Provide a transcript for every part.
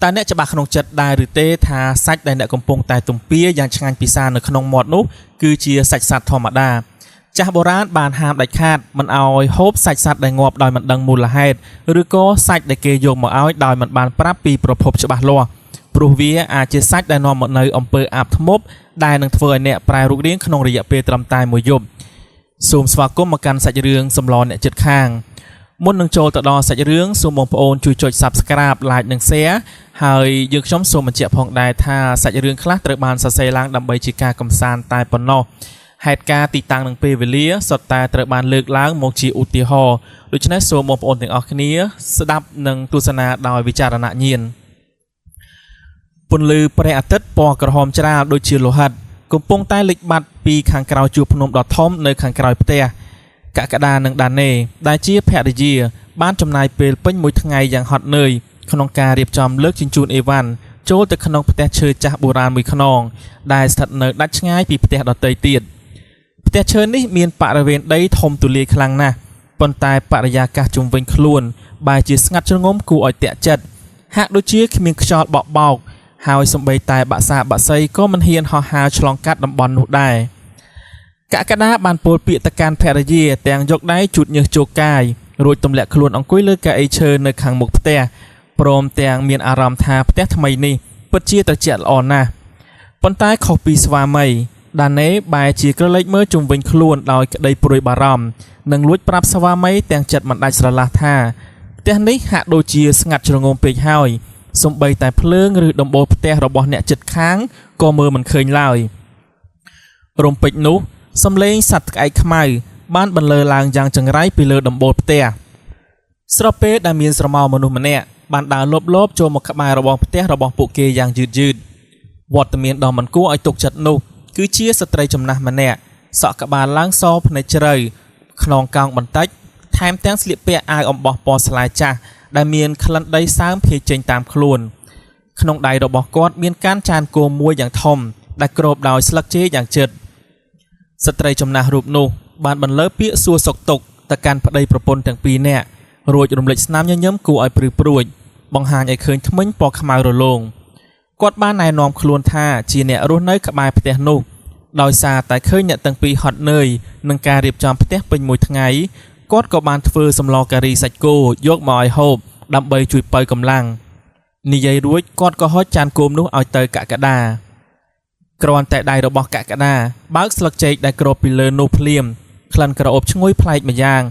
តើអ្នកច្បាស់ក្នុងចិត្តដែរឬទេថាសាច់ដែលអ្នកកំពុងតែទំពាយ៉ាងឆ្ងាញ់ពិសានៅក្នុងមាត់នោះគឺជាសាច់សត្វធម្មតាចាស់បុរាណបានហាមដាច់ខាតមិនឲ្យហូបសាច់សត្វដែលងាប់ដោយមិនដឹងមូលហេតុឬក៏សាច់ដែលគេយកមកឲ្យដោយមិនបានប្រាប់ពីប្រភពច្បាស់លាស់ព្រោះវាអាចជាសាច់ដែលនាំមកនូវអំពើអាបធ្មប់ដែលនឹងធ្វើឲ្យអ្នកប្រែរូបរាងក្នុងរយៈពេលត្រឹមតែមួយយប់សូមស្វាគមន៍មកកាន់សាច់រឿងសម្លអ្នកជិតខាង មុននឹងចូលទៅដល់សាច់រឿងសូមបងប្អូនជួយចុច Subscribe Like និង Share ហើយយើងខ្ញុំសូមបញ្ជាក់ផងដែរថាសាច់រឿងខ្លះត្រូវបានសរសេរឡើងដើម្បីជាការកំសាន្តតែប៉ុណ្ណោះហេតុការណ៍ទីតាំងនិងពេលវេលាសុទ្ធតែត្រូវបានលើកឡើងមកជាឧទាហរណ៍ដូច្នេះសូមបងប្អូនទាំងអស់គ្នាស្ដាប់និងទស្សនាដោយវិចារណញ្ញាណពន្លឺព្រះអាទិត្យពណ៌ក្រហមច្រាលដូចជាលោហិតកំពុងតែលិចបាត់ពីខាងក្រោយជួរភ្នំដ៏ធំនៅខាងក្រោយផ្ទះ កក្កដានិងដាណេដែលជាភរិយាបានចំណាយពេលពេញមួយថ្ងៃយ៉ាងហត់នឿយក្នុងការរៀបចំលើកជញ្ជូនអីវ៉ាន់ចូលទៅក្នុងផ្ទះឈើចាស់បុរាណមួយខ្នងដែលស្ថិតនៅដាច់ឆ្ងាយពីផ្ទះដទៃទៀតផ្ទះឈើនេះមានបរិវេណដីធំទូលាយខ្លាំងណាស់ប៉ុន្តែបរិយាកាសជុំវិញខ្លួនបែរជាស្ងាត់ជ្រងំគួរឲ្យទាក់ចិត្តហាក់ដូចជាគ្មានខ្យល់បក់បោកហើយសំបីតែបាក់សាបាក់សីក៏មិនហ៊ានហោះហើរឆ្លងកាត់តំបន់នោះដែរ កក្កដាបានពោលពាក្យទៅកាន់ភរិយាទាំងយកដៃជូតញើសជោគកាយរួចទម្លាក់ខ្លួនអង្គុយលើកៅអីឈើនៅខាងមុខផ្ទះព្រមទាំងមានអារម្មណ៍ថាផ្ទះថ្មីនេះពិតជាត្រជាក់ល្អណាស់ប៉ុន្តែខុសពីស្វាមីដាណេបែរជាក្រឡេកមើលជុំវិញខ្លួនដោយក្តីព្រួយបារម្ភនិងលួចប្រាប់ស្វាមីទាំងចិត្តមិនដាច់ស្រឡះថាផ្ទះនេះហាក់ដូចជាស្ងាត់ជ្រងំពេកហើយសំបីតែភ្លើងឬដំបូលផ្ទះរបស់អ្នកជិតខាងក៏មើលមិនឃើញឡើយរំពេចនោះ សំឡេងសត្វក្អែកខ្មៅបានបន្លឺឡើងយ៉ាងចង្រៃពីលើដំបូលផ្ទះស្របពេលដែលមានស្រមោលមនុស្សម្នាក់បានដើរលបលបចូលមកក្បែររបងផ្ទះរបស់ពួកគេយ៉ាងយឺតយឺតវត្តមានដ៏មិនគួរឲ្យទុកចិត្តនោះគឺជាស្ត្រីចំណាស់ម្នាក់សក់ក្បាលឡើងសភ្នែកជ្រៅខ្នងកោងបន្តិចថែមទាំងស្លៀកពាក់អាវអំបោះពណ៌ស្លែចាស់ដែលមានក្លិនដីសើមភាយចេញតាមខ្លួនក្នុងដៃរបស់គាត់មានកានចានគោមួយយ៉ាងធំដែលគ្របដោយស្លឹកចេកយ៉ាងជិត ស្ត្រីចំណាស់រូបនោះបានបន្លឺពាក្យសួរសុខទុក្ខទៅកាន់ប្តីប្រពន្ធទាំងពីរនាក់រួចរំលេចស្នាមញញឹមគួរឲ្យព្រឺព្រួចបង្ហាញឲ្យឃើញធ្មេញពណ៌ខ្មៅរលោងគាត់បានណែនាំខ្លួនថាជាអ្នករស់នៅក្បែរផ្ទះនោះដោយសារតែឃើញអ្នកទាំងពីរហត់នឿយនឹងការរៀបចំផ្ទះពេញមួយថ្ងៃគាត់ក៏បានធ្វើសម្លការីសាច់គោយកមកឲ្យហូបដើម្បីជួយប៉ូវកម្លាំងនិយាយរួចគាត់ក៏ហុចចានគោមនោះឲ្យទៅកក្កដា គ្រាន់តែដៃរបស់កក្កដាបើកស្លឹកចេកដែលគ្របពីលើនោះភ្លាមក្លិនក្រអូបឈ្ងុយប្លែកម្យ៉ាង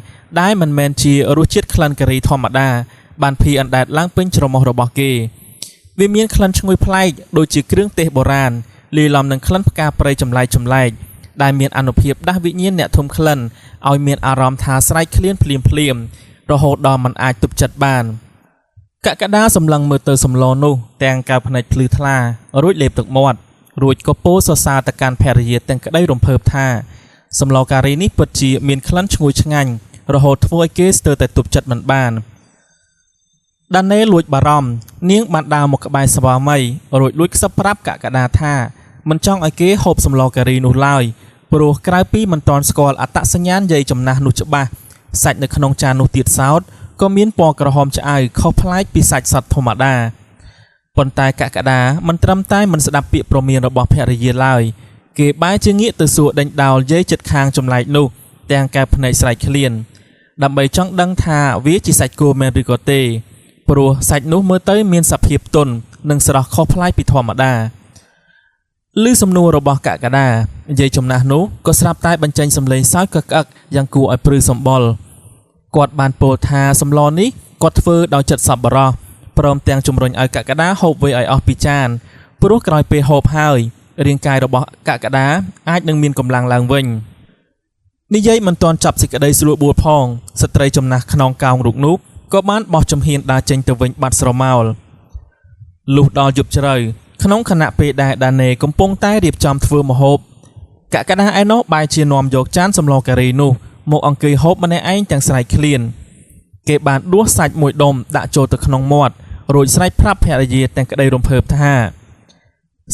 ដែលមិនមែនជារសជាតិក្លិនការីធម្មតាបានភីអណ្ដែតឡើងពេញច្រមុះរបស់គេវាមានក្លិនឈ្ងុយប្លែកដូចជាគ្រឿងទេសបុរាណលាយឡំនឹងក្លិនផ្កាព្រៃចម្លែកចម្លែកដែលមានអានុភាពដាស់វិញ្ញាណអ្នកធំក្លិនឲ្យមានអារម្មណ៍ថាស្រែកឃ្លានភ្លាមភ្លាមរហូតដល់មិនអាចទប់ចិត្តបាន កក្កដាសម្លឹងមើលទៅសម្លនោះទាំងកៅភ្នែកភ្លឺថ្លារួចលេបទឹកមាត់រួចក៏ពោលសរសើរទៅកាន់ភរិយាទាំងក្តីរំភើបថាសម្លការីនេះពិតជាមានក្លិនឈ្ងុយឆ្ងាញ់រហូតធ្វើឲ្យគេស្ទើរតែទប់ចិត្តមិនបានដាណេលួចបារម្ភនាងបានដើរមកក្បែរស្វាមីរួចលួចខ្សឹបប្រាប់កក្កដាថាមិនចង់ឲ្យគេហូបសម្លការីនោះឡើយព្រោះក្រៅពីមិនទាន់ស្គាល់អត្តសញ្ញាណយាយចំណាស់នោះច្បាស់សាច់នៅក្នុងចាននោះទៀតសោតក៏មានពណ៌ក្រហមឆ្អៅខុសប្លែកពីសាច់សត្វធម្មតា ប៉ុន្តែកក្កដាមិនត្រឹមតែមិនស្ដាប់ពាក្យព្រមានរបស់ភរិយាឡើយគេបែរជាងាកទៅសួរដេញដោលយាយចិត្តខាងចម្លែកនោះទាំងកែភ្នែកស្រែកឃ្លានដើម្បីចង់ដឹងថាវាជាសាច់គោមែនឬក៏ទេព្រោះសាច់នោះមើលទៅមានសភាពទន់និងស្រស់ខុសប្លែកពីធម្មតាឮសំណួររបស់កក្កដាយាយចំណាស់នោះក៏ស្រាប់តែបញ្ចេញសំឡេងសើចកក្អឹកយ៉ាងគួរឲ្យព្រឺសម្បុរគាត់បានពោលថាសម្លនេះគាត់ធ្វើដោយចិត្តសប្បុរស ព្រមទាំងជំរុញឲ្យកក្កដាហូបវាឲ្យអស់ពីចានព្រោះក្រោយពេលហូបហើយរាងកាយរបស់កក្កដាអាចនឹងមានកម្លាំងឡើងវិញនិយាយមិនទាន់ចាប់សេចក្តីស្រួលបួលផងស្ត្រីចំណាស់ខ្នងកោងរូបនោះក៏បានបោះជំហានដើរចេញទៅវិញបាត់ស្រមោលលុះដល់យប់ជ្រៅក្នុងខណៈពេលដែលដាណេកំពុងតែរៀបចំធ្វើម្ហូបកក្កដាឯណោះបែរជានាំយកចានសម្លការីនោះមកអង្គុយហូបម្នាក់ឯងទាំងស្រែកឃ្លាន គេបានដួសសាច់មួយដុំដាក់ចូលទៅក្នុងមាត់រួចស្រែកប្រាប់ភរិយាទាំងក្តីរំភើបថា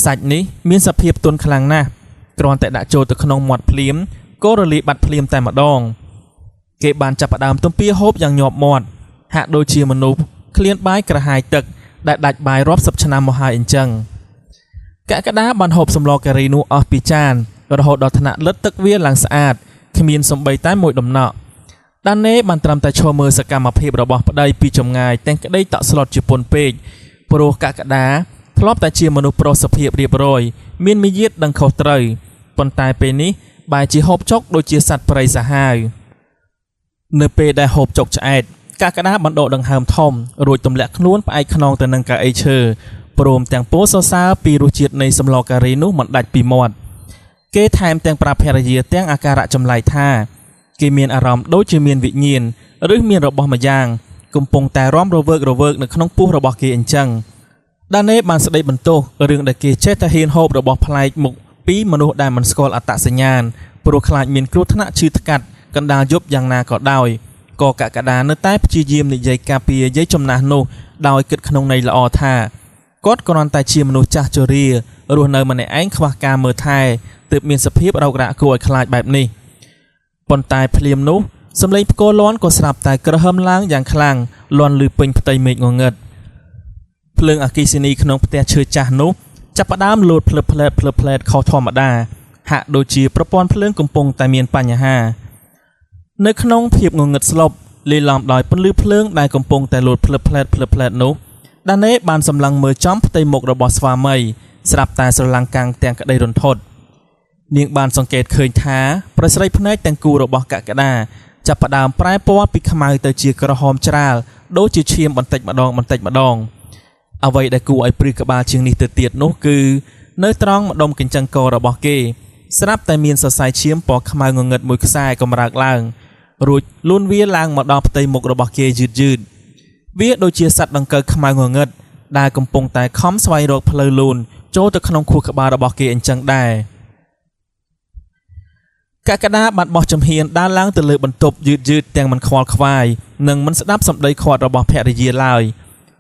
សាច់នេះមានសភាពទន់ខ្លាំងណាស់គ្រាន់តែដាក់ចូលទៅក្នុងមាត់ភ្លាមក៏រលាយបាត់ភ្លាមតែម្ដងគេបានចាប់ផ្ដើមទំពាហូបយ៉ាងញាប់មាត់ហាក់ដូចជាមនុស្សឃ្លានបាយក្រហាយទឹក ដែលដាច់បាយរាប់សិបឆ្នាំមកហើយអញ្ចឹងកក្កដាបានហូបសម្លការីនោះអស់ពីចានរហូតដល់ថ្នាក់លិតទឹកវាឡើងស្អាតគ្មានសំបីតែមួយដំណក់ដាណេបានត្រឹមតែឈរមើលសកម្មភាពរបស់ប្តីពីចម្ងាយទាំងក្តីតក់ស្លុតជាពន់ពេកព្រោះកក្កដាធ្លាប់តែជាមនុស្សប្រុសសុភាពរៀបរយមានមារយាទដឹងខុសត្រូវប៉ុន្តែពេលនេះបែរជាហូបចុកដូចជាសត្វព្រៃសាហាវនៅពេលដែលហូបចុកឆ្អែតកក្កដាបណ្ដកដង្ហើមធំរួចទម្លាក់ខ្លួនផ្អែកខ្នងទៅនឹងកៅអីឈើព្រមទាំងពោលសរសើរពីរសជាតិនៃសម្លការីនោះមិនដាច់ពីមាត់គេថែមទាំងប្រាប់ភរិយាទាំងអាការៈចម្លែកថាគេមានអារម្មណ៍ដូចជាមានវិញ្ញាណឬមានរបស់ម្យ៉ាងកំពុងតែរាំរវើករវើកនៅក្នុងពោះរបស់គេអញ្ចឹងដាណេបានស្ដីបន្ទោសរឿងដែលគេចេះតែហ៊ានហូបរបស់ប្លែកមុខពីមនុស្សដែលមិនស្គាល់អត្តសញ្ញាណព្រោះខ្លាចមានគ្រោះថ្នាក់ឈឺថ្កាត់កណ្ដាលយប់យ៉ាងណាក៏ដោយក៏កក្កដានៅតែព្យាយាមនិយាយការពារយាយចំណាស់នោះដោយគិតក្នុងន័យល្អថាគាត់គ្រាន់តែជាមនុស្សចាស់ជរារស់នៅម្នាក់ឯងខ្វះការមើលថែទើបមានសភាពរោគរ៉ាក់គួរឲ្យខ្លាចបែបនេះប៉ុន្តែភ្លាមនោះសំឡេងផ្គរលាន់ក៏ស្រាប់តែក្រហមឡើងយ៉ាងខ្លាំងលាន់ឮពេញផ្ទៃមេឃងងឹតភ្លើងអគ្គិសនីក្នុងផ្ទះឈើចាស់នោះចាប់ផ្ដើមលោតភ្លឹបភ្លែតភ្លឹបភ្លែតខុសធម្មតាហាក់ដូចជាប្រព័ន្ធភ្លើងកំពុងតែមានបញ្ហានៅក្នុងភាពងងឹតស្លុបលាយឡំដោយពន្លឺភ្លើងដែលកំពុងតែលោតភ្លឹបភ្លែតភ្លឹបភ្លែតនោះដាណេបានសម្លឹងមើលចំផ្ទៃមុខរបស់ស្វាមីស្រាប់តែស្រឡាំងកាំងទាំងក្តីរន្ធត់នាងបានសង្កេតឃើញថាប្រស្រីភ្នែកទាំងគូរបស់កក្កដាចាប់ផ្ដើមប្រែពណ៌ពីខ្មៅទៅជាក្រហមច្រាលដូចជាឈាមបន្តិចម្ដងបន្តិចម្ដងអ្វីដែលគួរឲ្យព្រឺក្បាលជាងនេះទៅទៀតនោះគឺនៅត្រង់ម្ដុំកញ្ចឹងករបស់គេស្រាប់តែមានសរសៃឈាមពណ៌ខ្មៅងងឹតមួយខ្សែកម្រើកឡើងរួចលូនវាឡើងមកដល់ផ្ទៃមុខរបស់គេយឺតយឺតវាដូចជាសត្វដង្កូវខ្មៅងងឹតដែលកំពុងតែខំស្វែងរកផ្លូវលូនចូលទៅក្នុងខួរក្បាលរបស់គេអញ្ចឹងដែរកក្កដាបានបោះជំហានដើរឡើងទៅលើបន្ទប់យឺតយឺតទាំងមិនខ្វល់ខ្វាយនិងមិនស្ដាប់សម្ដីខាត់របស់ភរិយាឡើយ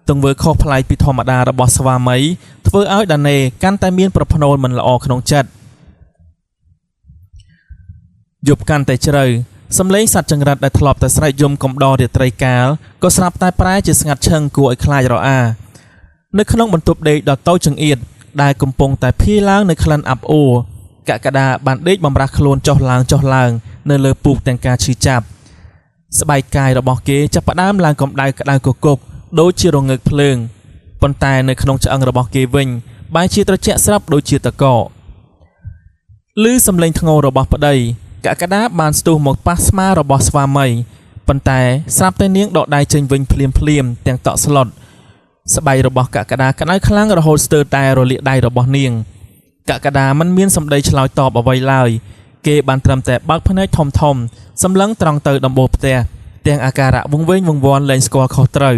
ទង្វើខុសប្លែកពីធម្មតារបស់ស្វាមីធ្វើឲ្យដាណេកាន់តែមានប្រផ្នូលមិនល្អក្នុងចិត្តយប់កាន់តែជ្រៅសំឡេងសត្វចង្រិតដែលធ្លាប់តែស្រែកយំកំដររាត្រីកាលក៏ស្រាប់តែប្រែជាស្ងាត់ឈឹងគួរឲ្យខ្លាចរអានៅក្នុងបន្ទប់ដេកដ៏តូចចង្អៀតដែលកំពុងតែភាយឡើងនៅក្លិនអាប់អួរកក្កដាបានដេកបំរាស់ខ្លួនចុះឡើងចុះឡើងនៅលើពូកទាំងការឈឺចាប់ស្បែកកាយរបស់គេចាប់ផ្ដើមឡើងកម្ដៅក្ដៅគគុកដូចជារងើកភ្លើងប៉ុន្តែនៅក្នុងឆ្អឹងរបស់គេវិញបែរជាត្រជាក់ស្រាប់ដូចជាតកកឮសំឡេងធ្ងោរបស់ប្តីកក្កដាបានស្ទុះមកប៉ះស្មារបស់ស្វាមីប៉ុន្តែស្រាប់តែនាងដកដៃចេញវិញភ្លាមភ្លាមទាំងតក់ស្លុតស្បែករបស់កក្កដាក្តៅខ្លាំងរហូតស្ទើរតែរលាកដៃរបស់នាងកក្កដាមិនមានសម្ដីឆ្លើយតបអ្វីឡើយគេបានត្រឹមតែបើកភ្នែកធំធំសម្លឹងត្រង់ទៅដំបូលផ្ទះទាំងអាការៈវង្វេងវង្វាន់លែងស្គាល់ខុសត្រូវ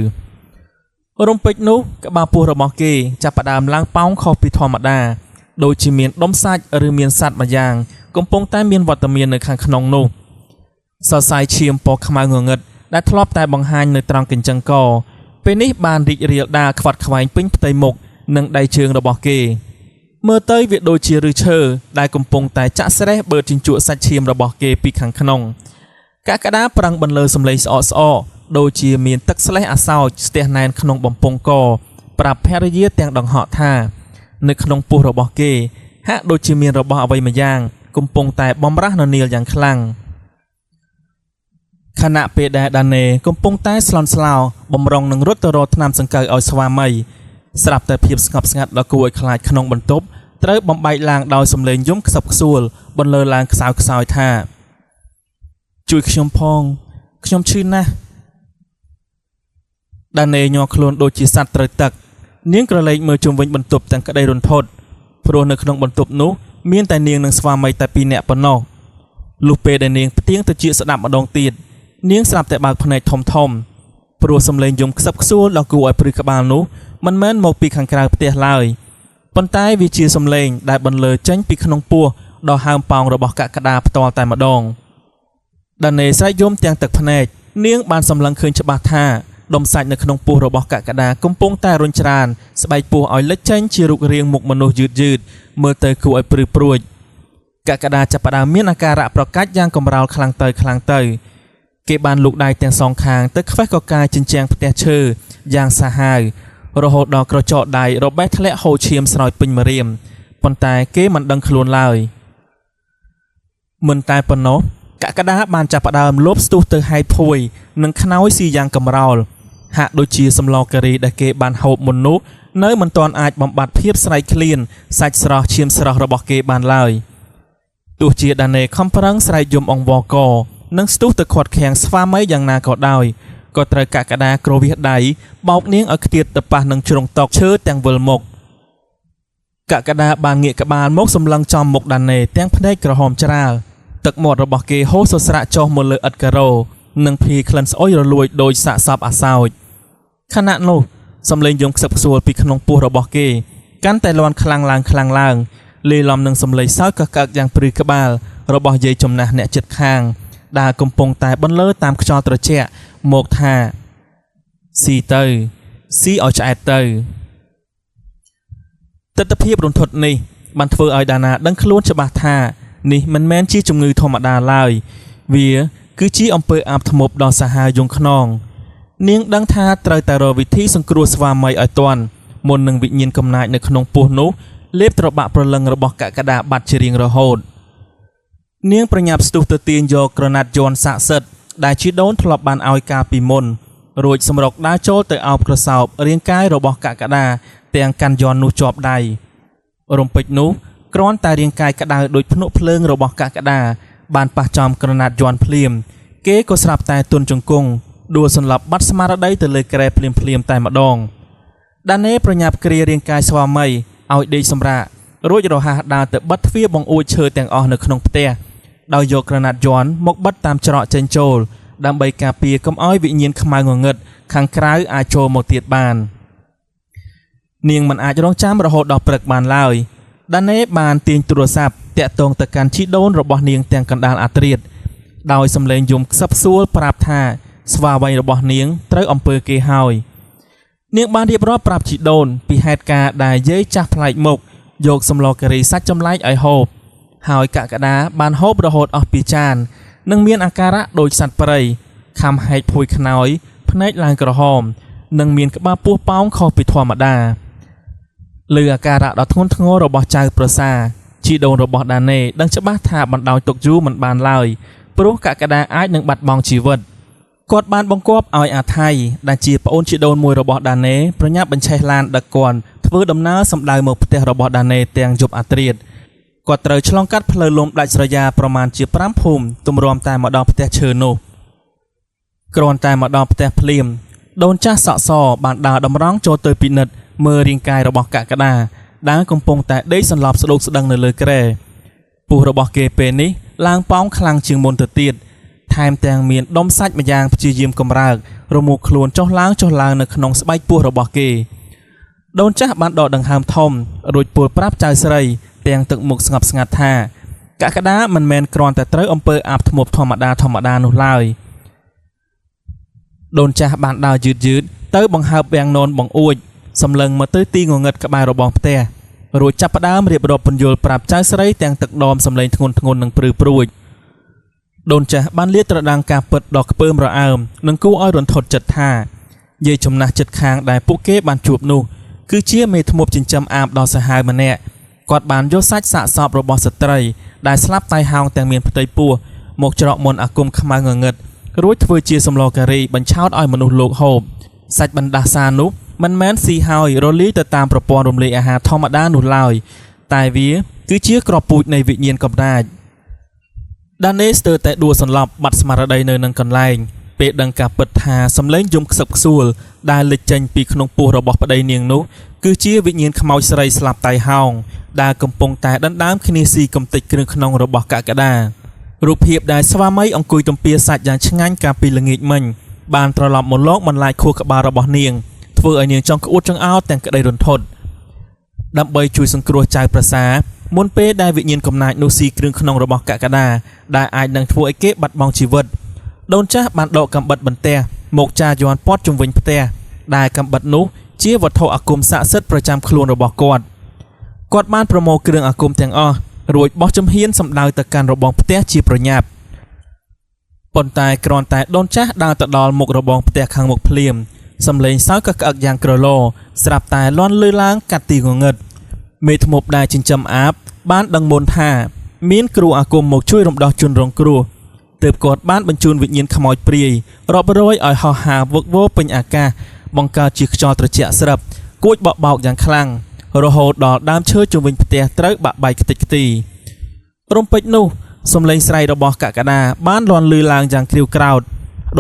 រំពេចនោះក្បាលពោះរបស់គេចាប់ផ្ដើមឡើងប៉ោងខុសពីធម្មតាដូចជាមានដុំសាច់ឬមានសត្វម្យ៉ាងកំពុងតែមានវត្តមាននៅខាងក្នុងនោះសរសៃឈាមពណ៌ខ្មៅងងឹតដែលធ្លាប់តែបង្ហាញនៅត្រង់កញ្ចឹងកពេលនេះបានរីករាលដាលខ្វាត់ខ្វែងពេញផ្ទៃមុខនិងដៃជើងរបស់គេមើលទៅវាដូចជាឫសឈើដែលកំពុងតែចាក់ស្រេះបឺតជញ្ជក់សាច់ឈាមរបស់គេពីខាងក្នុងកក្កដាប្រឹងបន្លឺសំឡេងស្អកស្អកដូចជាមានទឹកស្លេះអាសោចស្ទះណែនក្នុងបំពង់កប្រាប់ភរិយាទាំងដង្ហក់ថានៅក្នុងពោះរបស់គេហាក់ដូចជាមានរបស់អ្វីម្យ៉ាងកំពុងតែបំរាស់ននៀលយ៉ាងខ្លាំងខណៈពេលដែលដាណេកំពុងតែស្លន់ស្លោបំរុងនឹងរត់ទៅរកថ្នាំសង្កូវឲ្យស្វាមីស្រាប់តែភាពស្ងប់ស្ងាត់ដ៏គួរឲ្យខ្លាចក្នុងបន្ទប់ត្រូវបំបែកឡើងដោយសំឡេងយំខ្សឹបខ្សួលបន្លឺឡើងខ្សោយខ្សោយថាជួយខ្ញុំផងខ្ញុំឈឺណាស់ដាណេញ័រខ្លួនដូចជាសត្វត្រូវទឹកនាងក្រឡេកមើលជុំវិញបន្ទប់ទាំងក្តីរន្ធត់ព្រោះនៅក្នុងបន្ទប់នោះមានតែនាងនិងស្វាមីតែពីរនាក់ប៉ុណ្ណោះលុះពេលដែលនាងផ្ទៀងទៅជាស្ដាប់ម្ដងទៀតនាងស្រាប់តែបើកភ្នែកធំធំព្រោះសំឡេងយំខ្សឹបខ្សួលដ៏គួរឲ្យព្រឺក្បាលនោះមិនមែនមកពីខាងក្រៅផ្ទះឡើយប៉ុន្តែវាជាសំឡេងដែលបន្លឺចេញពីក្នុងពោះដ៏ហើមប៉ោងរបស់កក្កដាផ្ទាល់តែម្ដងដាណេស្រែកយំទាំងទឹកភ្នែកនាងបានសម្លឹងឃើញច្បាស់ថាដុំសាច់នៅក្នុងពោះរបស់កក្កដាកំពុងតែរុញច្រានស្បែកពោះឲ្យលេចចេញជារូបរាងមុខមនុស្សយឺតយឺតមើលទៅគួរឲ្យព្រឺព្រួចកក្កដាចាប់ផ្ដើមមានអាការៈប្រកាច់យ៉ាងកម្រោលខ្លាំងទៅខ្លាំងទៅគេបានលូកដៃទាំងសងខាងទៅខ្វេះកកាយជញ្ជាំងផ្ទះឈើយ៉ាងសាហាវ រហូតដល់ក្រចកដៃរបេះធ្លាក់ហូរឈាមស្រោចពេញម្រាមប៉ុន្តែគេមិនដឹងខ្លួនឡើយមិនតែប៉ុណ្ណោះកក្កដាបានចាប់ផ្ដើមលបស្ទុះទៅហែកភួយនិងខ្នើយស៊ីយ៉ាងកម្រោលហាក់ដូចជាសម្លការីដែលគេបានហូបមុននោះនៅមិនទាន់អាចបំបត្តិភាពស្រែកឃ្លានសាច់ស្រស់ឈាមស្រស់របស់គេបានឡើយទោះជាដាណេខំប្រឹងស្រែកយំអង្វរកនិងស្ទុះទៅខាត់ខាំងស្វាមីយ៉ាងណាក៏ដោយក៏ត្រូវកក្កដាគ្រវាសដៃបោកនាងឲ្យខ្ទាតទៅប៉ះនឹងជ្រុងតុឈើទាំងវិលមុខកក្កដាបានងាកក្បាលមកសម្លឹងចំមុខដាណេទាំងភ្នែកក្រហមច្រាលទឹកមាត់របស់គេហូរសស្រាក់ចុះមកលើឥដ្ឋការ៉ូនិងភីក្លិនស្អុយរលួយដោយសាកសពអាសោចខណៈនោះសំឡេងយំខ្សឹបខ្សួលពីក្នុងពោះរបស់គេកាន់តែលាន់ខ្លាំងឡើងខ្លាំងឡើងលាយឡំនឹងសំឡេងសើចកកើកយ៉ាងព្រឺក្បាលរបស់យាយចំណាស់អ្នកជិតខាងដែលកំពុងតែបន្លឺតាមខ្យល់ត្រជាក់មកថាស៊ីទៅស៊ីឲ្យឆ្អែតទៅទិដ្ឋភាពរន្ធត់នេះបានធ្វើឲ្យដាណាដឹងខ្លួនច្បាស់ថានេះមិនមែនជាជំងឺធម្មតាឡើយវាគឺជាអំពើអាបធ្មប់ដ៏សាហាវយង់ខ្នងនាងដឹងថាត្រូវតែរកវិធីសង្គ្រោះស្វាមីឲ្យទាន់មុននឹងវិញ្ញាណកំណាចនៅក្នុងពោះនោះលេបត្របាក់ព្រលឹងរបស់កក្កដាបាត់ជារៀងរហូតនាងប្រញាប់ស្ទុះទៅទាញយកក្រណាត់យ័ន្តស័ក្តិសិទ្ធិដែលជីដូនធ្លាប់បានឲ្យកាលពីមុនរួចសម្រុកដើរចូលទៅអោបក្រសោបរាងកាយរបស់កក្កដាទាំងកាន់យ័ន្តនោះជាប់ដៃរំពេចនោះគ្រាន់តែរាងកាយក្តៅដូចភ្នក់ភ្លើងរបស់កក្កដាបានប៉ះចំក្រណាត់យ័ន្តភ្លាមគេក៏ស្រាប់តែទន់ជង្គង់ដួលសន្លប់បាត់ស្មារតីទៅលើគ្រែភ្លាមៗតែម្ដងដាណេប្រញាប់គ្រារាងកាយស្វាមីឲ្យដេកសម្រាករួចរហ័សដើរទៅបិទទ្វារបង្អួចឈើទាំងអស់នៅក្នុងផ្ទះដោយយកក្រណាត់យ័ន្តមកបិទតាមច្រកចេញចូលដើម្បីការពារកុំឲ្យវិញ្ញាណខ្មៅងងឹតខាងក្រៅអាចចូលមកទៀតបាននាងមិនអាចរងចាំរហូតដល់ព្រឹកបានឡើយដាណេបានទាញទូរស័ព្ទតាក់ទងទៅកាន់ជីដូនរបស់នាងទាំងកណ្ដាលអាត្រៀតដោយសំឡេងយំខ្សឹបខ្សួលប្រាប់ថាស្វាមីរបស់នាងត្រូវអំពើគេហើយនាងបានរៀបរាប់ប្រាប់ជីដូនពីហេតុការណ៍ដែលយាយចាស់ប្លែកមុខយកសម្លការីសាច់ចម្លែកឲ្យហូបហើយកក្កដាបានហូបរហូតអស់ពីចាននិងមានអាការៈដូចសត្វព្រៃខំហែកភួយខ្នើយភ្នែកឡើងក្រហមនិងមានក្បាលពោះប៉ោងខុសពីធម្មតាលើអាការៈដ៏ធ្ងន់ធ្ងររបស់ចៅប្រសាជីដូនរបស់ដាណេដឹងច្បាស់ថាបណ្ដោយទុកយូរមិនបានឡើយព្រោះកក្កដាអាចនឹងបាត់បង់ជីវិតគាត់បានបង្គាប់ឲ្យអាថៃដែលជាប្អូនជីដូនមួយរបស់ដាណេប្រញាប់បញ្ឆេះឡានដឹកគាត់ធ្វើដំណើរសម្ដៅមកផ្ទះរបស់ដាណេទាំងយប់អាត្រៀតគាត់ត្រូវឆ្លងកាត់ផ្លូវលំដាច់ស្រយាលប្រមាណជា5ភូមិទម្រាំតែមកដល់ផ្ទះឈើនោះគ្រាន់តែមកដល់ផ្ទះភ្លាមដូនចាស់សក់សបានដើរតម្រង់ចូលទៅពិនិត្យមើលរាងកាយរបស់កក្កដាដែលកំពុងតែដេកសន្លប់ស្ដោកស្ដឹងនៅលើគ្រែពោះរបស់គេពេលនេះឡើងប៉ោងខ្លាំងជាងមុនទៅទៀតថែមទាំងមានដុំសាច់ម្យ៉ាងព្យាយាមកម្រើករមួលខ្លួនចុះឡើងចុះឡើងនៅក្នុងស្បែកពោះរបស់គេដូនចាស់បានដកដង្ហើមធំរួចពោលប្រាប់ចៅស្រីទាំងទឹកមុខស្ងប់ស្ងាត់ថាកក្កដាមិនមែនគ្រាន់តែត្រូវអំពើអាបធ្មប់ធម្មតាធម្មតានោះឡើយដូនចាស់បានដើរយឺតយឺតទៅបង្ហើបវាំងននបង្អួចសម្លឹងមកទៅទីងងឹតក្បែររបងផ្ទះរួចចាប់ផ្ដើមរៀបរាប់ពន្យល់ប្រាប់ចៅស្រីទាំងទឹកដមសំឡេងធ្ងន់ធ្ងរនិងព្រឺព្រួចដូនចាស់បានលាតត្រដាងការពិតដ៏ខ្ពើមរអើមនិងគួរឲ្យរន្ធត់ចិត្តថាយាយចំណាស់ចិត្តខាងដែលពួកគេបានជួបនោះគឺជាមេធ្មប់ចិញ្ចឹមអាបដ៏សាហាវម្នាក់គាត់បានយកសាច់សាកសពរបស់ស្ត្រីដែលស្លាប់តៃហោងទាំងមានផ្ទៃពោះមកច្រកមន្តអាគមខ្មៅងងឹតរួចធ្វើជាសម្លការីបញ្ឆោតឲ្យមនុស្សលោកហូបសាច់បណ្ដាសានោះមិនមែនស៊ីហើយរលាយទៅតាមប្រព័ន្ធរំលាយអាហារធម្មតានោះឡើយតែវាគឺជាគ្រាប់ពូជនៃវិញ្ញាណកំណាចដាណេស្ទើរតែដួលសន្លប់បាត់ស្មារតីនៅនឹងកន្លែងពេលដឹងការពិតថាសំឡេងយំខ្សឹបខ្សួលដែលលេចចេញពីក្នុងពោះរបស់ប្តីនាងនោះគឺជាវិញ្ញាណខ្មោចស្រីស្លាប់តៃហោងដែលកំពុងតែដណ្ដើមគ្នាស៊ីកំទេចគ្រឿងក្នុងរបស់កក្កដារូបភាពដែលស្វាមីអង្គុយទំពាសាច់យ៉ាងឆ្ងាញ់កាលពីល្ងាចមិញបានត្រឡប់មកលោកបន្លាចខួរក្បាលរបស់នាងធ្វើឲ្យនាងចង់ក្អួតចង្អោរទាំងក្តីរន្ធត់ដើម្បីជួយសង្គ្រោះចៅប្រសាមុនពេលដែលវិញ្ញាណកំណាចនោះស៊ីគ្រឿងក្នុងរបស់កក្កដាដែលអាចនឹងធ្វើឲ្យគេបាត់បង់ជីវិតដូនចាស់បានដកកាំបិតបន្ទះមកចាយ័ន្តព័ទ្ធជុំវិញផ្ទះដែលកាំបិតនោះជាវត្ថុអាគមស័ក្តិសិទ្ធិប្រចាំខ្លួនរបស់គាត់គាត់បានប្រមូលគ្រឿងអាគមទាំងអស់រួចបោះជំហានសម្ដៅទៅកាន់របងផ្ទះជាប្រញាប់ប៉ុន្តែគ្រាន់តែដូនចាស់ដើរទៅដល់មុខរបងផ្ទះខាងមុខភ្លាម សំឡេងសើចក៏ក្អឹកយ៉ាងក្រឡស្រាប់តែលាន់លឺឡើងកាត់ទីងងឹតមេធ្មប់ដែលចិញ្ចឹមអាបបានដឹងមុនថាមានគ្រូអាគមមកជួយរំដោះជនរងគ្រោះទើបគាត់បានបញ្ជូនវិញ្ញាណខ្មោចព្រាយរាប់រយឲ្យហោះហើរវឹកវរពេញអាកាសបង្កើតជាខ្យល់ត្រជាក់ស្រាប់គួចបក់បោកយ៉ាងខ្លាំងរហូតដល់ដើមឈើជុំវិញផ្ទះត្រូវបាក់បែកខ្ទេចខ្ទីរំពេចនោះសំឡេងស្រែករបស់កក្កដាបានលាន់លឺឡើងយ៉ាងគ្រាវក្រោត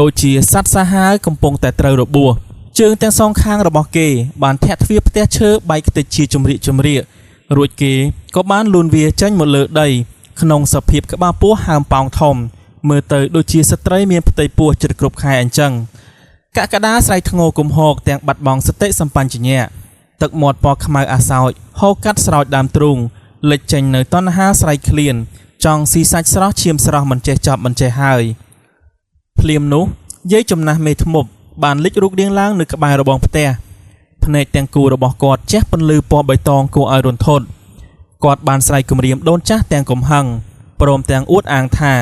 ដូចជាសត្វសាហាវកំពុងតែត្រូវរបួសជើងទាំងសងខាងរបស់គេបានធាក់ទ្វារផ្ទះឈើបែកខ្ទេចជាជំរាកជំរាករួចគេក៏បានលូនវាចេញមកលើដីក្នុងសភាពក្បាលពោះហើមប៉ោងធំមើលទៅដូចជាស្ត្រីមានផ្ទៃពោះជិតគ្រប់ខែអញ្ចឹងកក្កដាស្រែកធ្ងោគំហកទាំងបាត់បង់សតិសម្បញ្ញៈទឹកមាត់ពណ៌ខ្មៅអាសោចហូរកាត់ស្រោចដើមទ្រូងលេចចេញនៅតណ្ហាស្រែកឃ្លានចង់ស៊ីសាច់ស្រស់ឈាមស្រស់មិនចេះចប់មិនចេះហើយភ្លាមនោះយាយចំណាស់មេធ្មប់បានលេចរូបរាងឡើងនៅក្បែររបងផ្ទះភ្នែកទាំងគូរបស់គាត់ជះពន្លឺពណ៌បៃតងគួរឲ្យរន្ធត់គាត់បានស្រែកគំរាមដូនចាស់ទាំងកំហឹងព្រមទាំងអួតអាងថា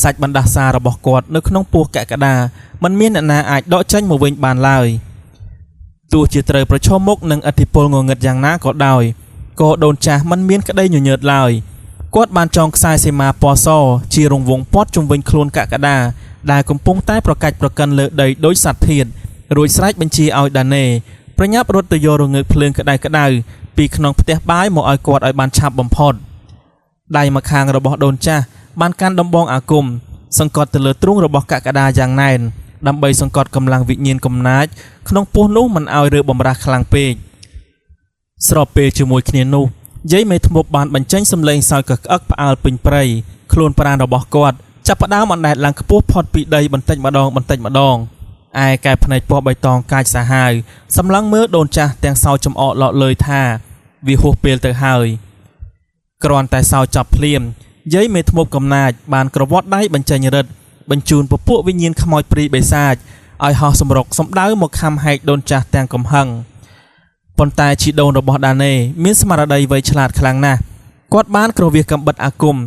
សាច់បណ្ដាសារបស់គាត់នៅក្នុងពោះកក្កដាមិនមានអ្នកណាអាចដកចេញមកវិញបានឡើយទោះជាត្រូវប្រឈមមុខនឹងឥទ្ធិពលងងឹតយ៉ាងណាក៏ដោយក៏ដូនចាស់មិនមានក្តីញញើតឡើយគាត់បានចងខ្សែសីមាពណ៌សជារង្វង់ព័ទ្ធជុំវិញខ្លួនកក្កដាដែលកំពុងតែប្រកាច់ប្រកិនលើដីដោយសត្វធាតុរួចស្រែកបញ្ជាឲ្យដាណេប្រញាប់រត់ទៅយករងើកភ្លើងក្តៅៗពីក្នុងផ្ទះបាយមកឲ្យគាត់ឲ្យបានឆាប់បំផុតដៃម្ខាងរបស់ដូនចាស់បានកាន់ដំបងអាគមសង្កត់ទៅលើទ្រូងរបស់កក្កដាយ៉ាងណែនដើម្បីសង្កត់កម្លាំងវិញ្ញាណកំណាចក្នុងពោះនោះមិនឲ្យរើបំរាស់ខ្លាំងពេកស្របពេលជាមួយគ្នានោះយាយមេធ្មប់បានបញ្ចេញសំឡេងសើចកក្អឹកផ្អើលពេញព្រៃខ្លួនប្រាណរបស់គាត់ចាប់ផ្ដើមអណ្ដែតឡើងខ្ពស់ផុតពីដីបន្តិចម្ដងបន្តិចម្ដងឯកែភ្នែកពណ៌បៃតងកាចសាហាវសម្លឹងមើលដូនចាស់ទាំងសោចចំអកលក់លើយថាវាហួសពេលទៅហើយគ្រាន់តែសោចចាប់ភ្លាមយាយមេធ្មប់កំណាចបានក្រវាត់ដៃបញ្ចេញរិទ្ធបញ្ជូនពពួកវិញ្ញាណខ្មោចព្រាយបិសាចឲ្យហោះសម្រុកសម្ដៅមកខំហែកដូនចាស់ទាំងកំហឹងប៉ុន្តែជីដូនរបស់ដាណេមានស្មារតីវៃឆ្លាតខ្លាំងណាស់គាត់បានគ្រវាសកំបិតអាគម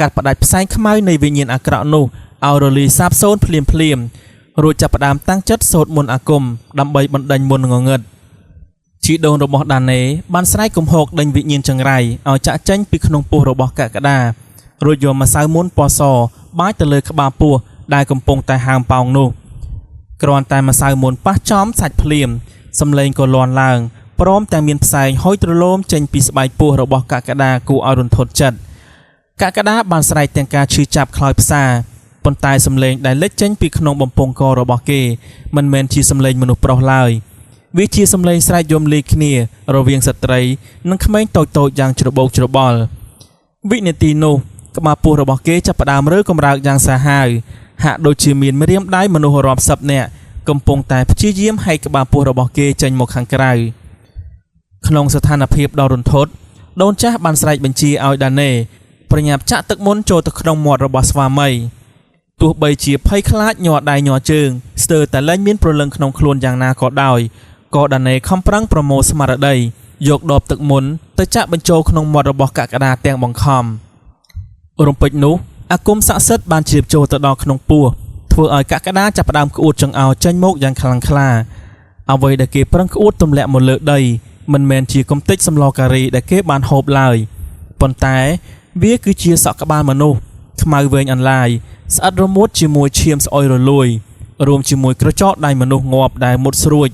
កាត់ផ្ដាច់ផ្សែងខ្មៅនៃវិញ្ញាណអាក្រក់នោះឲ្យរលីសាបសូន្យភ្លាមភ្លាមរួចចាប់ផ្ដើមតាំងចិត្តសូត្រមន្តអាគមដើម្បីបណ្ដេញមន្តងងឹតជីដូនរបស់ដាណេបានស្រែកគំហកដេញវិញ្ញាណចង្រៃឲ្យចាក់ចេញពីក្នុងពោះរបស់កក្កដារួចយកម្សៅមន្តពណ៌សបាចទៅលើក្បាលពោះដែលកំពុងតែហើមប៉ោងនោះគ្រាន់តែម្សៅមន្តប៉ះចំសាច់ភ្លាមសំឡេងក៏លាន់ឡើងព្រមទាំងមានផ្សែងហុយទ្រលោមចេញពីស្បែកពោះរបស់កក្កដាគួរឲ្យរន្ធត់ចិត្តកក្កដាបានស្រែកទាំងការឈឺចាប់ខ្លោចផ្សាប៉ុន្តែសំឡេងដែលលេចចេញពីក្នុងបំពង់ករបស់គេមិនមែនជាសំឡេងមនុស្សប្រុសឡើយវាជាសំឡេងស្រែកយំលាយគ្នារវាងស្ត្រីនិងក្មេងតូចៗយ៉ាងច្របូកច្របល់វិនាទីនោះក្បាលពោះរបស់គេចាប់ផ្ដើមរើកម្រើកយ៉ាងសាហាវហាក់ដូចជាមានម្រាមដៃមនុស្សរាប់សិបនាក់កំពុងតែព្យាយាមហែកក្បាលពោះរបស់គេចេញមកខាងក្រៅក្នុងស្ថានភាពដ៏រន្ធត់ដូនចាស់បានស្រែកបញ្ជាឲ្យដាណេប្រញាប់ចាក់ទឹកមន្តចូលទៅក្នុងមាត់របស់ស្វាមីទោះបីជាភ័យខ្លាចញ័រដៃញ័រជើងស្ទើរតែលែងមានព្រលឹងក្នុងខ្លួនយ៉ាងណាក៏ដោយក៏ដាណេខំប្រឹងប្រមូលស្មារតីយកដបទឹកមន្តទៅចាក់បញ្ចូលក្នុងមាត់របស់កក្កដាទាំងបង្ខំរំពេចនោះអាគមស័ក្តិសិទ្ធិបានជ្រាបចូលទៅដល់ក្នុងពោះធ្វើឲ្យកក្កដាចាប់ផ្ដើមក្អួតចង្អោរចេញមកយ៉ាងខ្លាំងក្លាអ្វីដែលគេប្រឹងក្អួតទម្លាក់មកលើដីមិនមែនជាកំទេចសម្លការីដែលគេបានហូបឡើយប៉ុន្តែវាគឺជាសក់ក្បាលមនុស្សខ្មៅវែងអន្លាយស្អិតរមួតជាមួយឈាមស្អុយរលួយរួមជាមួយក្រចកដៃមនុស្សងាប់ដែលមុតស្រួច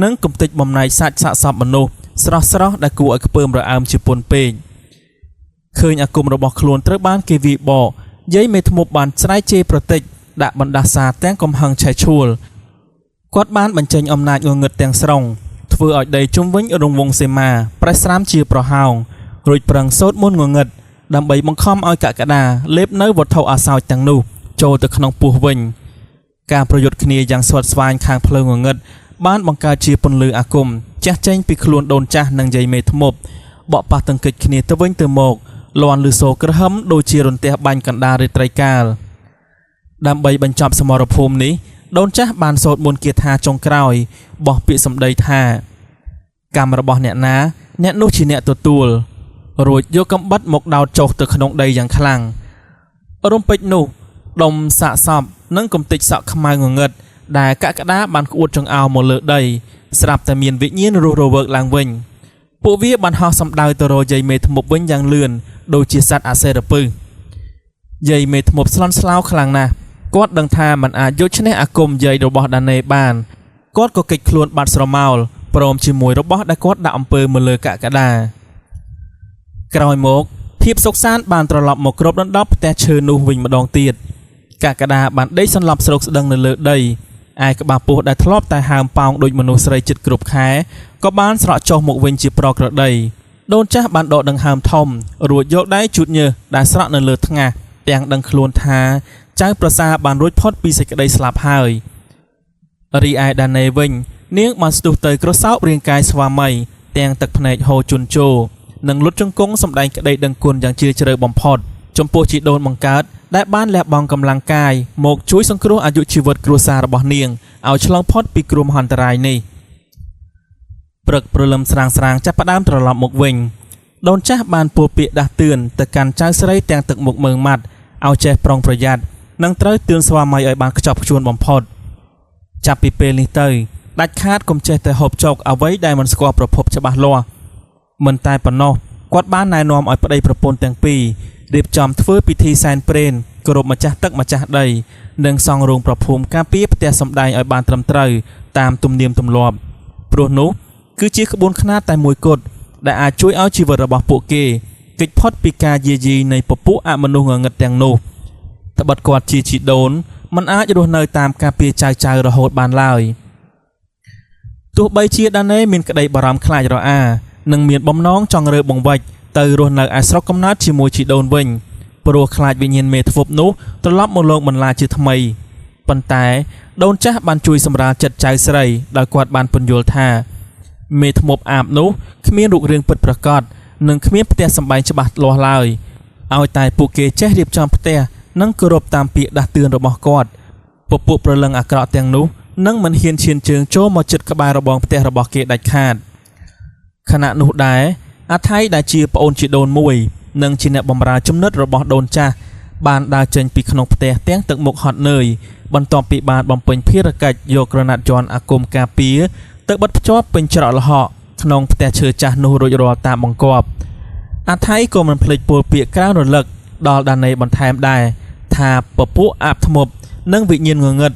និងកំទេចបំណែកសាច់សាកសពមនុស្សស្រស់ៗដែលគួរឲ្យខ្ពើមរអើមជាពន់ពេកឃើញអាគមរបស់ខ្លួនត្រូវបានគេវាយបកយាយមេធ្មប់បានស្រែកជេរប្រតិចដាក់បណ្ដាសាទាំងកំហឹងឆេះឆួលគាត់បានបញ្ចេញអំណាចងងឹតទាំងស្រុងធ្វើឲ្យដីជុំវិញរង្វង់សីមាប្រេះស្រាមជាប្រហោងរួចប្រឹងសូត្រមន្តងងឹតដើម្បីបង្ខំឲ្យកក្កដាលេបនៅវត្ថុអាសោចទាំងនោះចូលទៅក្នុងពោះវិញការប្រយុទ្ធគ្នាយ៉ាងស្វិតស្វាញខាងផ្លូវងងឹតបានបង្កើតជាពន្លឺអាគមជះចេញពីខ្លួនដូនចាស់និងយាយមេធ្មប់បក់ប៉ះទង្គិចគ្នាទៅវិញទៅមកលាន់លឺសូរក្រហឹមដូចជារន្ទះបាញ់កណ្ដាលរាត្រីកាលដើម្បីបញ្ចប់សមរភូមិនេះដូនចាស់បានសូត្រមន្តគាថាចុងក្រោយបោះពាក្យសម្ដីថាកម្មរបស់អ្នកណាអ្នកនោះជាអ្នកទទួលរួចយកកំបិតមកដោតចុះទៅក្នុងដីយ៉ាងខ្លាំងរំពេចនោះដុំសាកសពនិងកំទេចសក់ខ្មៅងងឹត ដែលកក្កដាបានក្អួតចង្អោរមកលើដីស្រាប់តែមានវិញ្ញាណរស់រវើកឡើងវិញពួកវាបានហោះសម្ដៅទៅរកយាយមេធ្មប់វិញយ៉ាងលឿនដូចជាសត្វអសិរពិសយាយមេធ្មប់ស្លន់ស្លោខ្លាំងណាស់គាត់ដឹងថាมันអាចយកឈ្នះអាគមយាយរបស់ដាណេបានគាត់ក៏គេចខ្លួនបាត់ស្រមោលព្រមជាមួយរបស់ដែលគាត់ដាក់អំពើមកលើកក្កដាក្រោយមកភាពសុខសាន្តបានត្រឡប់មកគ្របដណ្ដប់ផ្ទះឈើនោះវិញម្ដងទៀតកក្កដាបានដេកសន្លប់ស្រុកស្ដឹងនៅលើដីឯក្បាលពោះដែលធ្លាប់តែហើមប៉ោងដូចមនុស្សស្រីជិតគ្រប់ខែក៏បានស្រក់ចុះមកវិញជាប្រក្រតីដូនចាស់បានដកដង្ហើមធំរួចយកដៃជូតញើសដែលស្រក់នៅលើថ្ងាសទាំងដឹងខ្លួនថាចៅប្រសាបានរួចផុតពីសេចក្តីស្លាប់ហើយរីឯដាណេវិញនាងបានស្ទុះទៅក្រសោបរាងកាយស្វាមីទាំងទឹកភ្នែកហូរជន់ជោរនិងលុតជង្គង់សម្ដែងក្តីដឹងគុណយ៉ាងជ្រាលជ្រៅបំផុតចំពោះជីដូនបង្កើតដែលបានលះបង់កម្លាំងកាយមកជួយសង្គ្រោះអាយុជីវិតគ្រួសាររបស់នាងឲ្យឆ្លងផុតពីគ្រោះមហន្តរាយនេះព្រឹកព្រលឹមស្រាងស្រាងចាប់ផ្ដើមត្រឡប់មកវិញដូនចាស់បានពោលពាក្យដាស់តឿនទៅកាន់ចៅស្រីទាំងទឹកមុខមើងម៉ាត់ឲ្យចេះប្រុងប្រយ័ត្ននិងត្រូវទឿនស្វាមីឲ្យបានខ្ជាប់ខ្ជួនបំផុតចាប់ពីពេលនេះទៅដាច់ខាតកុំចេះតែហូបចុកអ្វីដែលមិនស្គាល់ប្រភពច្បាស់លាស់មិនតែប៉ុណ្ណោះគាត់បានណែនាំឲ្យប្តីប្រពន្ធទាំងពីររៀបចំធ្វើពិធីសែនព្រេនគោរពម្ចាស់ទឹកម្ចាស់ដីនិងសង់រោងប្រភូមិការពារផ្ទះសម្បែងឲ្យបានត្រឹមត្រូវតាមទំនៀមទម្លាប់ព្រោះនោះគឺជាក្បួនខ្នាតតែមួយគត់ដែលអាចជួយឲ្យជីវិតរបស់ពួកគេគេចផុតពីការយាយីនៃពពួកអមនុស្សងងឹតទាំងនោះត្បិតគាត់ជាជីដូនមិនអាចរស់នៅតាមការពារចៅៗរហូតបានឡើយទោះបីជាដាណេមានក្តីបារម្ភខ្លាចរអានិងមានបំណងចង់រើបង្វិចទៅរស់នៅឯស្រុកកំណើតជាមួយជីដូនវិញព្រោះខ្លាចវិញ្ញាណមេធ្វប់នោះត្រឡប់មកលោកបន្លាជាថ្មីប៉ុន្តែដូនចាស់បានជួយសម្រាលចិត្តចៅស្រីដោយគាត់បានពន្យល់ថាមេធ្មប់អាបនោះគ្មានរូបរាងពិតប្រាកដនិងគ្មានផ្ទះសម្បែងច្បាស់លាស់ឡើយឲ្យតែពួកគេចេះរៀបចំផ្ទះនិងគោរពតាមពាក្យដាស់តឿនរបស់គាត់ពពួកប្រលឹងអាក្រក់ទាំងនោះនឹងមិនហ៊ានឈានជើងចូលមកជិតក្បែររបងផ្ទះរបស់គេដាច់ខាតខណៈនោះដែរអាថៃដែលជាប្អូនជីដូនមួយនិងជាអ្នកបម្រើជំនិតរបស់ដូនចាស់បានដើរចេញពីក្នុងផ្ទះទាំងទឹកមុខហត់នឿយបន្ទាប់ពីបានបំពេញភារកិច្ចយកក្រណាត់យ័ន្តអាគមការពារទៅបិទភ្ជាប់ពេញច្រកល្ហកក្នុងផ្ទះឈើចាស់នោះរួចរាល់តាមបង្គាប់អាថៃក៏មិនភ្លេចពោលពាក្យក្រើនរលឹកដល់ដាណេបន្ថែមដែរថាពពួកអាបធ្មប់និងវិញ្ញាណងងឹត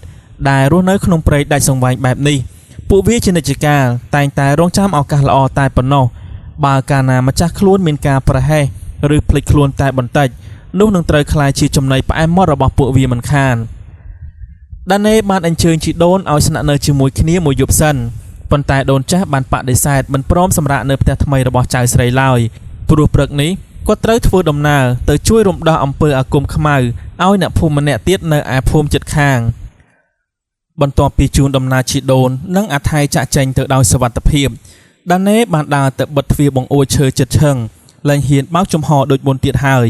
ដែលរស់នៅក្នុងព្រៃដាច់សង្វែងបែបនេះពួកវាជានិច្ចកាលតែងតែរងចាំឱកាសល្អតែប៉ុណ្ណោះបើកាលណាម្ចាស់ខ្លួនមានការប្រហែសឬភ្លេចខ្លួនតែបន្តិចនោះនឹងត្រូវក្លាយជាចំណីផ្អែមមាត់របស់ពួកវាមិនខានដាណេបានអញ្ជើញជីដូនឲ្យស្នាក់នៅជាមួយគ្នាមួយយប់សិនប៉ុន្តែដូនចាស់បានបដិសេធមិនព្រមសម្រាកនៅផ្ទះថ្មីរបស់ចៅស្រីឡើយព្រោះព្រឹកនេះគាត់ត្រូវធ្វើដំណើរទៅជួយរំដោះអំពើអាគមខ្មៅឲ្យអ្នកភូមិម្នាក់ទៀតនៅឯភូមិជិតខាងបន្ទាប់ពីជូនដំណើរជីដូននិងអាថៃចាក់ចែងទៅដោយសុវត្ថិភាពដាណេបានដើរទៅបិទទ្វារបង្អួចឈើជិតឈឹងលែងហ៊ានបើកចំហដូចមុនទៀតហើយ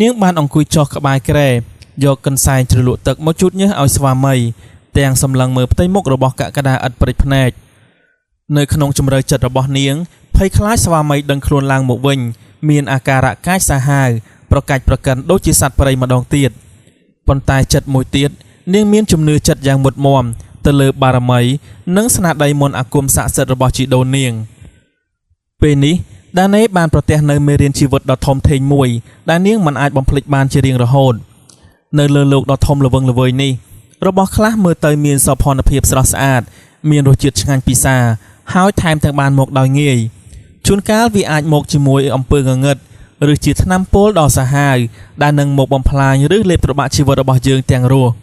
នាងបានអង្គុយចុះក្បែរគ្រែយកកន្សែងជ្រលក់ទឹកមកជូតញើសឲ្យស្វាមីទាំងសម្លឹងមើលផ្ទៃមុខរបស់កក្កដាឥតព្រិចភ្នែកនៅក្នុងជំរឿចិត្តរបស់នាងភ័យខ្លាចស្វាមីដឹងខ្លួនឡើងមកវិញមានអាការៈកាចសាហាវប្រកាច់ប្រកិនដូចជាសត្វព្រៃម្ដងទៀតប៉ុន្តែចិត្តមួយទៀតនាងមានជំនឿចិត្តយ៉ាងមុតមមទៅលើបារមីនិងស្នាដៃមន្តអាគមស័ក្តិសិទ្ធិរបស់ជីដូននាងពេលនេះដាណេបានប្រទះនៅមេរៀនជីវិតដ៏ធំធេងមួយដែលនាងមិនអាចបំភ្លេចបានជារៀងរហូតនៅលើលោកដ៏ធំល្វឹងល្វើយនេះរបស់ខ្លះមើលទៅមានសោភ័ណភាពស្រស់ស្អាតមានរសជាតិឆ្ងាញ់ពិសាហើយថែមទាំងបានមកដោយងាយជួនកាលវាអាចមកជាមួយអំពើងងឹតឬជាថ្នាំពុលដ៏សាហាវដែលនឹងមកបំផ្លាញឬលេបត្របាក់ជីវិតរបស់យើងទាំងរស់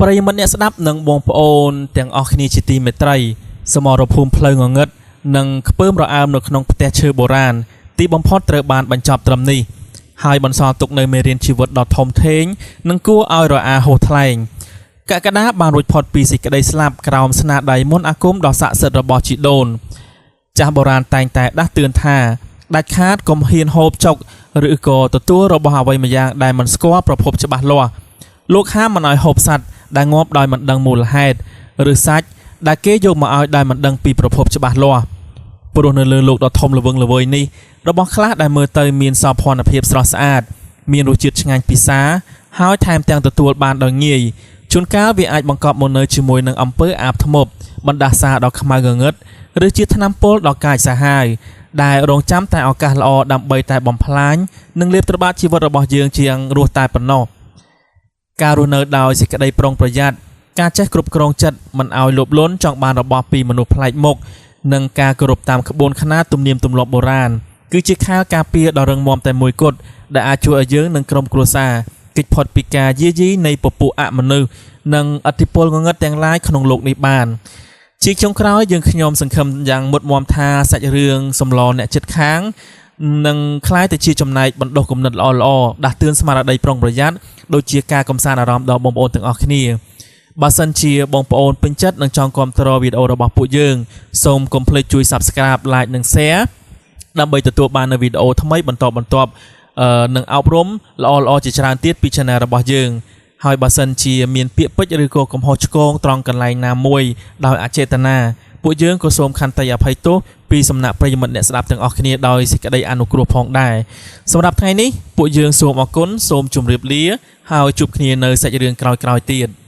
ប្រិយមិត្តអ្នកស្ដាប់និងបងប្អូនទាំងអស់គ្នាជាទីមេត្រីសមរភូមិផ្លូវងងឹតនិងខ្ពើមរអើមនៅក្នុងផ្ទះឈើបុរាណទីបំផុតត្រូវបានបញ្ចប់ត្រឹមនេះហើយបន្សល់ទុកនៅមេរៀនជីវិតដ៏ធំធេងនិងគួរឲ្យរអាហោះថ្លែងកក្កដាបានរួចផុតពីសេចក្តីស្លាប់ក្រោមស្នាដៃមន្តអាគមដ៏ស័ក្តិសិទ្ធិរបស់ជីដូនចាស់បុរាណតែងតែដាស់តឿនថាដាច់ខាតកុំហ៊ានហូបចុកឬក៏ទទួលរបស់អ្វីម្យ៉ាងដែលមិនស្គាល់ប្រភពច្បាស់លាស់លោកហាមមិនឲ្យហូបសត្វដែលងាប់ដោយមិនដឹងមូលហេតុឬសាច់ដែលគេយកមកឲ្យដោយមិនដឹងពីប្រភពច្បាស់លាស់ព្រោះនៅលើលោកដ៏ធំល្វឹងល្វើយនេះរបស់ខ្លះដែលមើលទៅមានសោភ័ណភាពស្រស់ស្អាតមានរសជាតិឆ្ងាញ់ពិសាហើយថែមទាំងទទួលបានដោយងាយ ជួនកាលវាអាចបង្កប់មកនៅជាមួយនឹងអំពើអាបធ្មប់បណ្ដាសាដ៏ខ្មៅងងឹតឬជាថ្នាំពុលដ៏កាចសាហាវដែលរងចាំតែឱកាសល្អដើម្បីតែបំផ្លាញនិងលេបត្របាតជីវិតរបស់យើងជាងរស់តែប៉ុណ្ណោះការរស់នៅដោយសេចក្តីប្រុងប្រយ័ត្នការចេះគ្រប់គ្រងចិត្តមិនឲ្យលោភលន់ចង់បានរបស់ពីមនុស្សប្លែកមុខនិងការគោរពតាមក្បួនខ្នាតទំនៀមទម្លាប់បុរាណគឺជាខែលការពារដ៏រឹងមាំតែមួយគត់ដែលអាចជួយឲ្យយើងនិងក្រុមគ្រួសារគេចផុតពីការយាយីនៃពពួកអមនុស្សនិងឥទ្ធិពលងងឹតទាំងឡាយក្នុងលោកនេះបាន ជាចុងក្រោយយើងខ្ញុំសង្ឃឹមយ៉ាងមុតមមថាសាច់រឿងសម្លអ្នកចិត្តខាងនឹងក្លាយទៅជាចំណែកបណ្ដុះគំនិតល្អៗដាស់តឿនស្មារតីប្រុងប្រយ័ត្នដូចជាការកំសាន្តអារម្មណ៍ដល់បងប្អូនទាំងអស់គ្នាបើសិនជាបងប្អូនពេញចិត្តនិងចង់គាំទ្រវីដេអូរបស់ពួកយើងសូមកុំភ្លេចជួយ Subscribe Like និង Share ដើម្បីទទួលបាននូវវីដេអូថ្មីបន្តបន្ទាប់អឺនិងអប់រំល្អៗជាច្រើនទៀតពី Channel របស់យើងហើយបើសិនជាមានពាក្យពេចន៍ឬក៏កំហុសឆ្គងត្រង់កន្លែងណាមួយដោយអចេតនាពួកយើងក៏សូមខន្តីអភ័យទោសពីសំណាក់ប្រិយមិត្តអ្នកស្ដាប់ទាំងអស់គ្នាដោយសេចក្តីអនុគ្រោះផងដែរសម្រាប់ថ្ងៃនេះពួកយើងសូមអរគុណសូមជម្រាបលាហើយជួបគ្នានៅសាច់រឿងក្រោយៗទៀត។